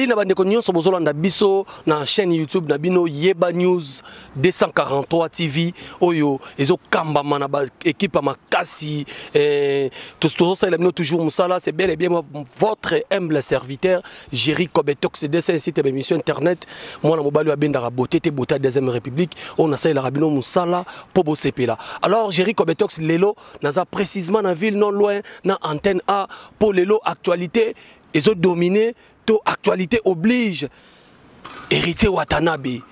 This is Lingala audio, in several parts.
Salut na bandeko nyonso bozolanda biso na chaîne YouTube na bino Yeba News 243 TV oyo ezokambama na ba équipe ya makasi eh, tozosalela bino toujours mosala. C'est bel et bien votre humble serviteur Jerry Kobetox DC, site ya émission internet mwana mobali oyo abendaka beauté te, beauté ya deuxième république oyo nasalelaka bino mosala mpo bosepela. Alors Jerry Kobetox, lelo naza précisément na ville non loin na antenne A mpo lelo actualité ezodomine to actualité oblige. Héritier Watanabe,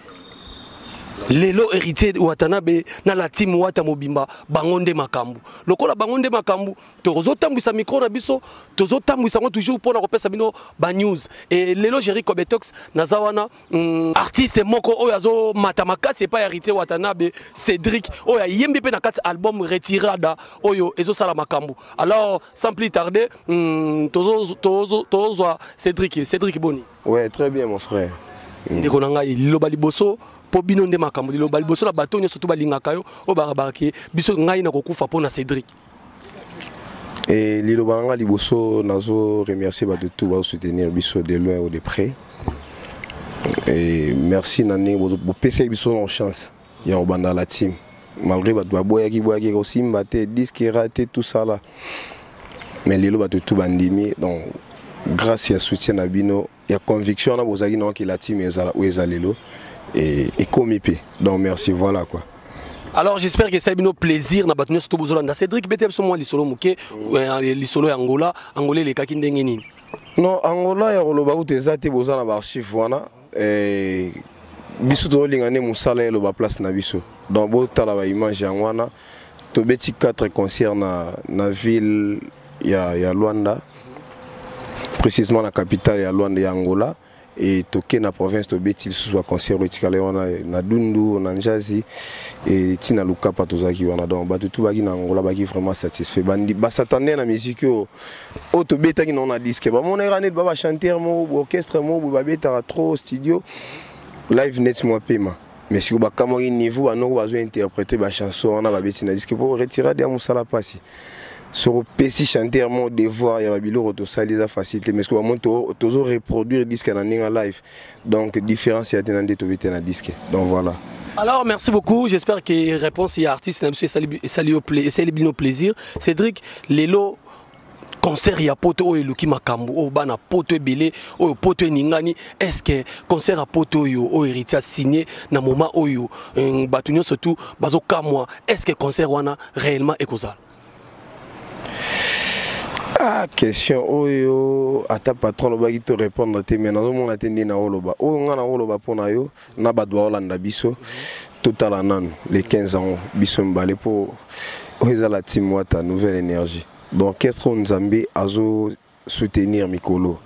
lelo Héritier Watanabe na la team Wata mobimba, bango nde makambo. Lokola bango nde makambo, tozotambwisa micro na biso, tozotambwisa yango toujours mpona kopesa bino banews. E lelo Jerry Kobetox naza wana, artiste moko oyo azomata makasi epai ya Héritier Watanabe, Cédric, oyo ayembi mpe na kati album Retirada oyo ezosala makambo. Alors sans plus tarder, tozozwa Cédric. Cédric, boni? Ouais, très bien, mon frère. Ndeko na ngai, liloba liboso mpo bino nde makambo, liloba liboso na bato nyonso to balingaka yo oyo bakabakaki biso, ngai na kokufa mpo na Cédric. Et liloba na nga liboso, nazo remercier bato tout bazosoutenir biso de loin ou de près et merci na ndenge bopesaki biso na chance ya kobanda la team, malgré bato baboyaki boyaki kosimba te, disque raté, tout ça là, mais lelo bato tout bandimi. Donc grâce ya soutien na bino, ya conviction wana bozalaki nango, la team ezala oyo eza lelo ekomi mpe. Donc merci, voilà quoi. Alors j'espère que ça bino plaisir na bato nyonso to bozolanda. Cédric, bete biso mwa lisolo moke, lisolo ya Angola. Angola elekaki ndenge nini? Non, Angola ya koloba kutu eza te, boza na baarchive wana. Biso tozolinga nde mosala eloba place na biso. Donc botala baimage yango wana, tobeti 4 concert na ville ya Luanda, précisément na capitale ya Luanda ya Angola, et toke na province, tobeti lisusu baconcert oyo etikala wana na Dundu, na Njazi et ntina Lukapa tozalaki wana. Donc bato tu baki na Angola baki vraiment satisfait, basatande na musique oyo oyo tobetaki nango na disque. Bamonaka neti ba bachanteur moko, orchestre moko boye babetaka trop studio, live neti mwa pema, mais sikoyo bakamwaki niveau banoko bazointerpréter bachanson wana babeti na disque, mpo Retirada ya mosala mpasi. Soki opesi chanteur mo devoir ya babiloko tosali, eza facile te, mais soki bamoni tozo reproduire disque na ndenge live, donc différence ya te na nde tobete na disque. Donc voilà. Alors merci beaucoup, j'espère que réponse ya artiste na biso esali bino plaisir. Cédric, lelo concert ya poto oyo eluki makambo oyo bana poto ebele oyo poto eningani, est ce que concert ya poto oyo oyo Héritier asigné na moment oyo bato nyonso tu bazokamwa, est ce que concert wana réellement ekozala? Ah, question oyo ata patron alobaki to répondre te, mais nazomona te nde naoloba oyo nga naoloba mpo na yo na bato baolanda biso. Totala nanu le 15 yango biso mibale, mpo oyo eza la team Wata nouvelle énergie, donc orchestre oyo Nzambe azo soutenir mikolo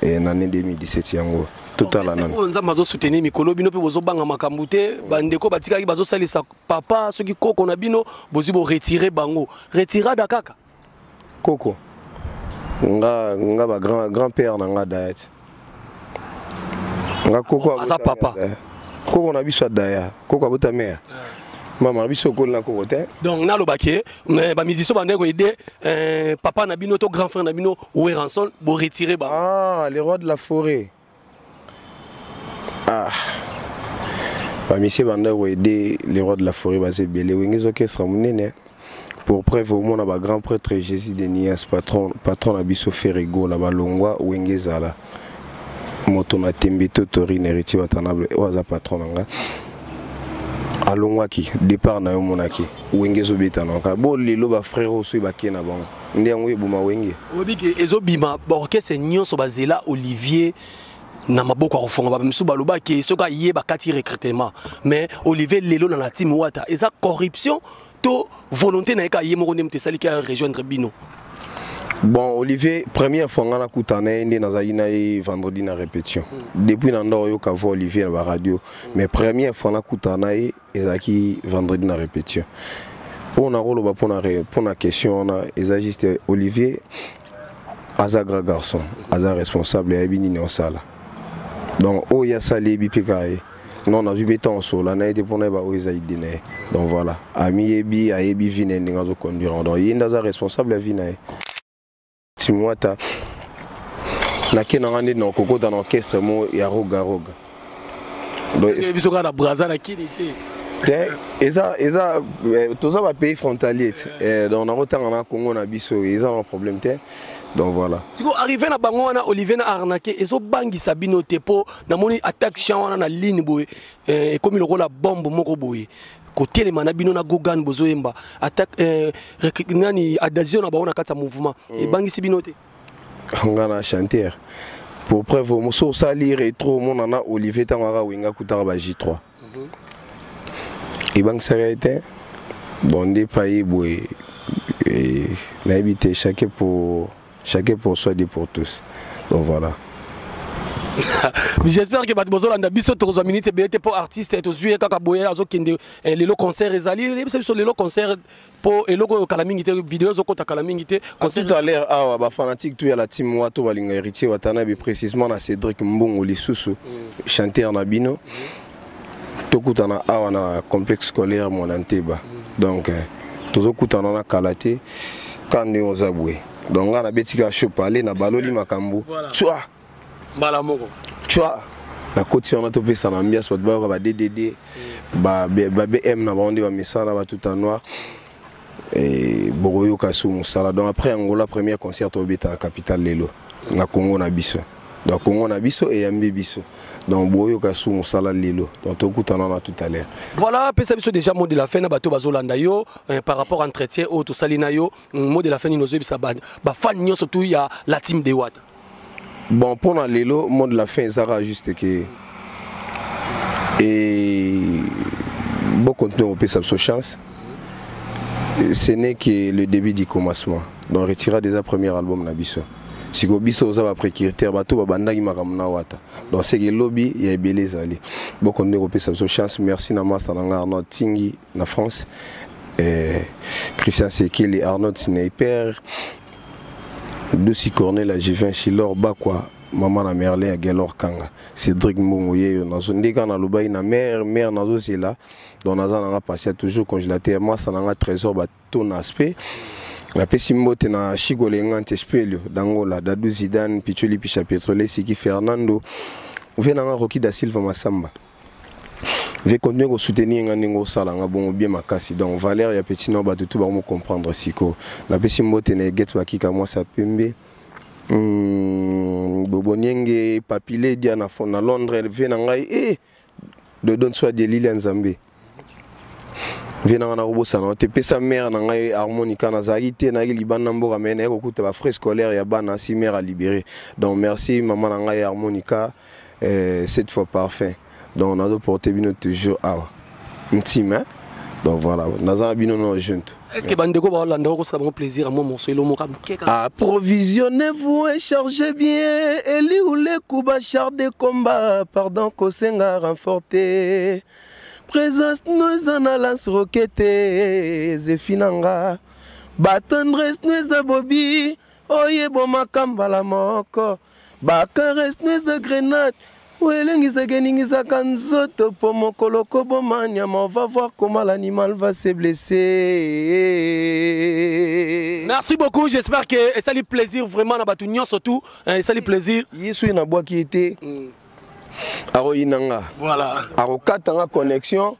na année 2017 yango. Totala nanu. Oyo Nzambe azosoutenir mikolo, bino mpe bozobanga makambo te. Bandeko batikaki bazosalisa papa, soki koko na bino bozwi, boretirer bango, Retirada kaka. Koko nga ba grand grand père na nga daya ti nga koko. Aza papa. Koko na biso adaya, koko abota mare, mama na biso okoli na koko te. Donc nalobaki bamusicien bandeki koaider papa na bino to grand frère na bino Werrason, boretirer bango. Ah, le roi de la forêt. Ah, bamusicien bandaki koaider le roi de la forêt baza ebele. Wenge orchestre monene. Pour preuve, omona bagrand prêtre Jésus de Nias, patron, patron na biso Ferre Gola, balongwa Wenge ezala moto na tembe to Torine. Héritier Watanabe oyo aza patron na nga alongwaki, départ na yo omonaki Wenge ezobeta na kaka bo. Lelo bafrère oyo soki bakei na bango nde yango eboma Wenge. Oyebi ke ezobima baorchestre nyonso bazela Olivier na maboko ya kofonga. Bamisusu balobaki soki aye bakati recrutement, mais Olivier lelo na la team Wata, eza corruption to volonté na ye kaka ye moko nde moto esaliki ya rejoindre bino? Bon, Olivier, première fois nga nakutana na ye nde nazalaki na ye vendredi na répétition. Depuis na ndo oyoka voix Olivier na baradio, mais première fois nakutana na ye ezalaki vendredi na répétition. Mpo nakoloba mpona question wana eza juste, Olivier aza grand garçon, aza responsable, ayebi nini osala. Donc oyo asali yebi mpe kaka ye. Non, nazwi mpe ntango osola na ye te mpona yeba oyo eza idée na ye. Donc voilà, amiyebi, ayebi vie na ye ndenge azoconduire. Donc ye nde aza responsable ya vie na ye. Team Wata Nake na nga nde na kokota na orchestre mo ya roga roga. Biso kaka na Braza na kini te. Te, eza eza eh, toza ba pays frontalier te. Eh, donc nakotanga na Congo na biso eza na problème te. Donc voilà. Siko arrivé na bango wana Olivier na arnaqué ezobangisa bino te mpo namoni attaque champ wana na ligne boye eh, ekomi lokola bombe moko boye kotelema na bino na Gogan bozoyemba attaque eh, nani adhésion na bango na kati ya mouvement ebangisi bino te. Nga na chanteur pour preuve moso osali rétro omona na Olivier ntango aka wenga kutaka ba J3 ebangisaka ye te. Bon, nde pa ye boye nayebi te, chacun pour soi, Dieu pour tous. Donc voilà. J'espère que bato bozolanda biso, tokozwa minute ebele te mpo artiste tozwi ye kaka boye azokende lelo concert ezali. Yebisa biso lelo concert mpo eloko oyo kala mingi te, video ezokota kala mingi te. Concert tout à l'heure awa. Bafanatique tout ya la team Wato balinga Héritier Watanabe, précisément na Cédric Mbongo lisusu, chanteur na bino, tokutana awa na complexe scolaire Mwana Nteba. Donc tozokutana na kala te ka ndenge oza boye. Donc ngai nabeti kaka show pale na baloli makambo twa mbala moko. Twa nakoti wana, topesa na ambiance, bato bayoka ba DDD, ba BM na bango nde bamesana batuta noir bokoyoka su mosala. Donc après Angola, premier concert tobeta na capitale lelo na Congo na biso. Donc Congo na biso eyambi biso, donc boyoka su mosala lelo. Donc tokutana na tout à l'heure. Voilà, pesa biso déjà mot de la fin na bato bazolanda yo par rapport entretien oyo tosali na yo. Mot de la fin nini ozoyebisa bafan nyonso tu ya la team de Wata? Bon, mpona lelo, mot de la fin ezaka juste ke et bocontinue kopesa biso chance. Ce n'est que le début du commencement. Donc retira déjà premier album na biso. Sikoyo biso oza baprécurseur, bato babandaki makambo na Wata. Donc seke elobi ya ebele ezali, bokontinue kopesa biso chance. Merci na master na nga Arnold Tingi na France, Christian Sekele, Arnold Sniper, Dosi Cornel, Juvin Chilor Bakwa, mama na Merlin ya Gelor Kanga, Cédric Mbongo yeyo nazo nde kaka nalobaki na mare mare nazozela. Donc naza nanga patient, toujours congélateur. Masa nanga Trésor bato na aspect, napesi mbote na Chico Lengante, Spelio d'Angola, Dadu Zidane, Picholi Pisha Petrole, Siki Fernando, ve nanga Roki da Silva Masamba, ve continuer kosoutenir nga ndenge osala nga bongo bien makasi. Donc valeur ya petit na bato tu bango comprendre. Sikoyo napesi mbote na Eget Bakika, mwasi ya pembe, Bobo Nienge, Papile Dia na Londres, ve na ngai Dodon soit de Lili ya Nzambe, ve nanga nakobosana te. Pesa mare na ngai Harmonica, nazalaki te, nayaki libanda mboka, me naye kokuta bafrais scolaire ya bana si mare alibéré. Donc merci mama na ngai Harmonica, cette fois parfait. Donc nazoporte bino toujours awa ntime, hein? Donc voilà, naza na bino no junte. Est ce que bandeko baolanda okosala bango plaisir ya mwa morceau elo moko moke kaka? Approvisionnez-vous et chargez bien Eli Uleku, char de combat. Pardon kosenga renforté présence no eza na lance roquette zefi na nga batendresse no eza bobi oyebomaka mbala moko bacaresse no eza grenade oyo elengisaka eningisaka nzoto mpo mokolo koboma nyama, on va voir comment l'animal va se blesser. Merci beaucoup, j'espère que esali plaisir vraiment na bato nyonso tu, esali plaisir. Ye soki nabwaki ye te, akoyina nga. Akokata nga connexion.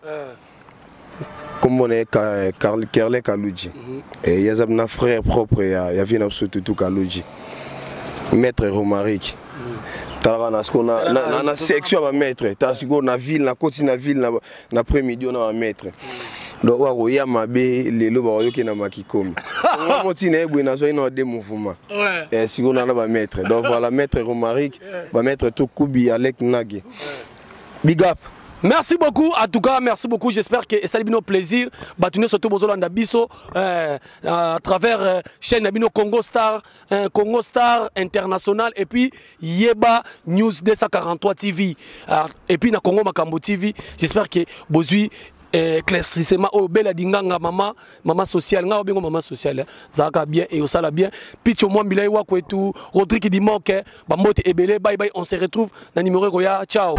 Kombo na ye Kerle Kaluji. Ye aza na frère propre ya vie na biso Tutu Kaluji, maître Romaric. Talaka na sikoyo na section ya bamaître. Tala sikoyo na ville, nakoti na ville na après midi na bamaître. Donc oyo akoya mabe lelo, bakoyoki na makikomi nga moti na ye boye, nazwaki na de mouvement. Sikoyo na bamaître. Donc voilà, maître Romaric, bamaître to Kubi Alec Nage, big up. Merci beaucoup, en tout cas, merci beaucoup. J'espère que ça bino plaisir. Bato surtout bozolanda biso à travers chaîne na bino Congo Star, Congo Star International et puis Yeba News 243 TV et puis na Congo Makambo TV. J'espère que bozui éclaircissement oyo bela dinganga mama mama sociale nga obengo mama sociale zalaka bien et osala bien. Picho Mwambila wako et tout Rodrigue Dimoke, bambote ebele. Bye bye, on se retrouve na numéro ekoya. Ciao.